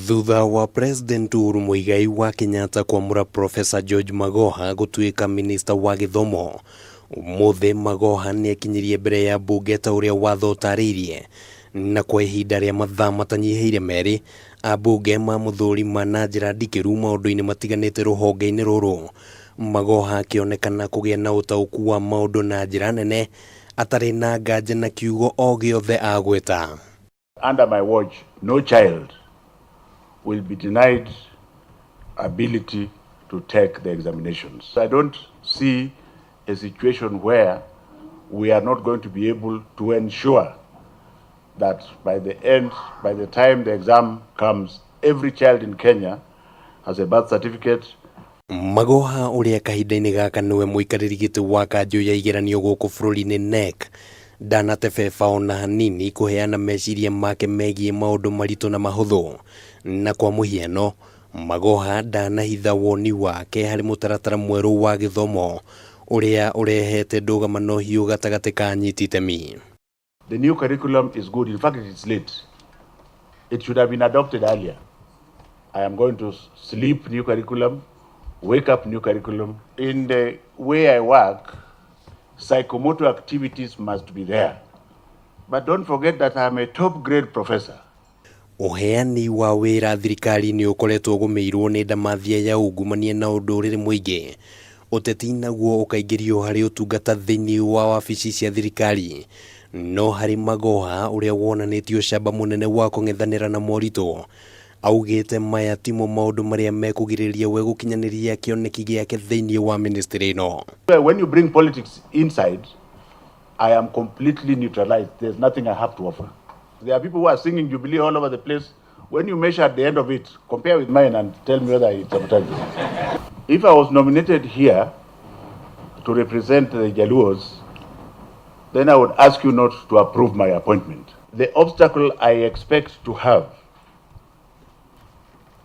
Thutha wa President Uhuru Muigai wa Kenyatta kwamũra Professor George Magoha gũtuĩka minista wa gĩthomo, ũmũthĩ Magoha nĩekinyirie mbere ya mbunge ta ũrĩa watho ũtarĩirie, na kwa ihinda rĩa mathaa matanyihĩire merĩ, ambunge mamũthũrima na njĩra ndikĩru maũndũ-inĩ matiganĩte rũhonge-inĩ rũrũ. Magoha akĩonekana kũgĩa na ũtaũku wa maũndũ na njĩra nene atarĩ na nganja na kiugo o gĩothe agweta. Under my watch, no child will be denied ability to take the examinations. I don't see a situation where we are not going to be able to ensure that by the end, by the time the exam comes, every child in Kenya has a birth certificate. Magoha ũrĩa kahinda-inĩ gaka nĩwe mũikarĩri gĩtĩ wa kanjũ ya igeranio gũkũ bũrũri-inĩ KNEC ndanatebeba ona hanini kũheana meciria make megiĩ maũndũ maritũ na mahũthũ, na kwa mũhiano Magoha ndanahitha woni wake harĩ mũtaratara mwerũ wa gĩthomo ũrĩa ũrehete ndũgamano hiũ gatagatĩ ka anyiti itemi. The new curriculum is good. In fact, it is late. It should have been adopted earlier. I am going to sleep new curriculum, wake up new curriculum. In the way I work, psychomotor activities must be there. But don't forget that I'm a top grade professor. Ũheani wa wĩra thirikari-inĩ ũkoretwo ũgũmĩirwo nĩ ndamathia ya ungumania na ũndũrĩrĩ mũingĩ, ũteti naguo ũkaingĩrio harĩ ũtungata thĩinĩ wa wabici cia thirikari. No harĩ Magoha ũrĩa wonanĩtie ũcamba mũnene wa kũng'ethanĩra na moritũ, augĩte maya timo maũndũ marĩa mekũgirĩrĩria we gũkinyanĩria kĩoneki gĩake thĩinĩ wa ministry ĩno. When you bring politics inside, I am completely neutralized. There's nothing I have to offer. There are people who are singing Jubilee all over the place. When you measure at the end of it, compare with mine and tell me whether it's advertising. If I was nominated here to represent the Jaluos, then I would ask you not to approve my appointment. The obstacle I expect to have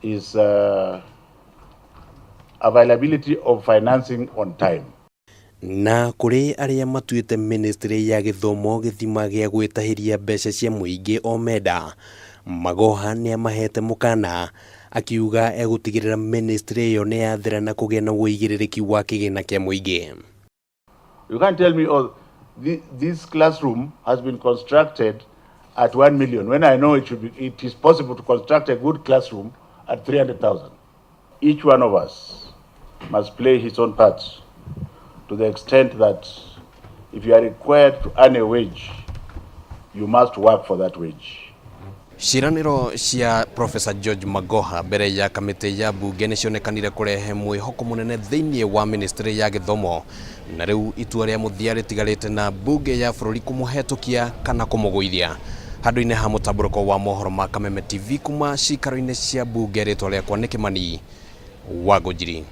is availability of financing on time. Na kũrĩ arĩa matuĩte ministry ya gĩthomo gĩthima gĩa gwĩtahĩria mbeca cia mũingĩ o menda, Magoha nĩamahete mũkana akiuga egũtigĩrĩra ministry ĩyo nĩ yathera na kũgĩa na ũigĩrĩrĩki wa kĩgĩna kĩa mũingĩ. You can't tell me, "Oh, this classroom has been constructed at 1 million," when I know it is possible to construct a good classroom at 300,000. Each one of us must play his own part to the extent that if you are required to earn a wage, you must work for that wage. Ciĩranĩro cia Professor George Magoha mbere ya kamĩtĩ ya mbunge nĩ cionekanire kũrehe mwĩhoko mũnene thĩinĩ wa ministry ya gĩthomo, na rĩu itua rĩa mũthia rĩtigarĩte na mbunge ya bũrũri kũmũhetũkia kana kũmũgũithia. Handũ-inĩ ha mũtambũrũko wa mohoro ma Kameme TV kuma cikaro-inĩ cia mbunge, rĩtwa rĩakwa nĩ Kĩmani wa Ngũnjiri.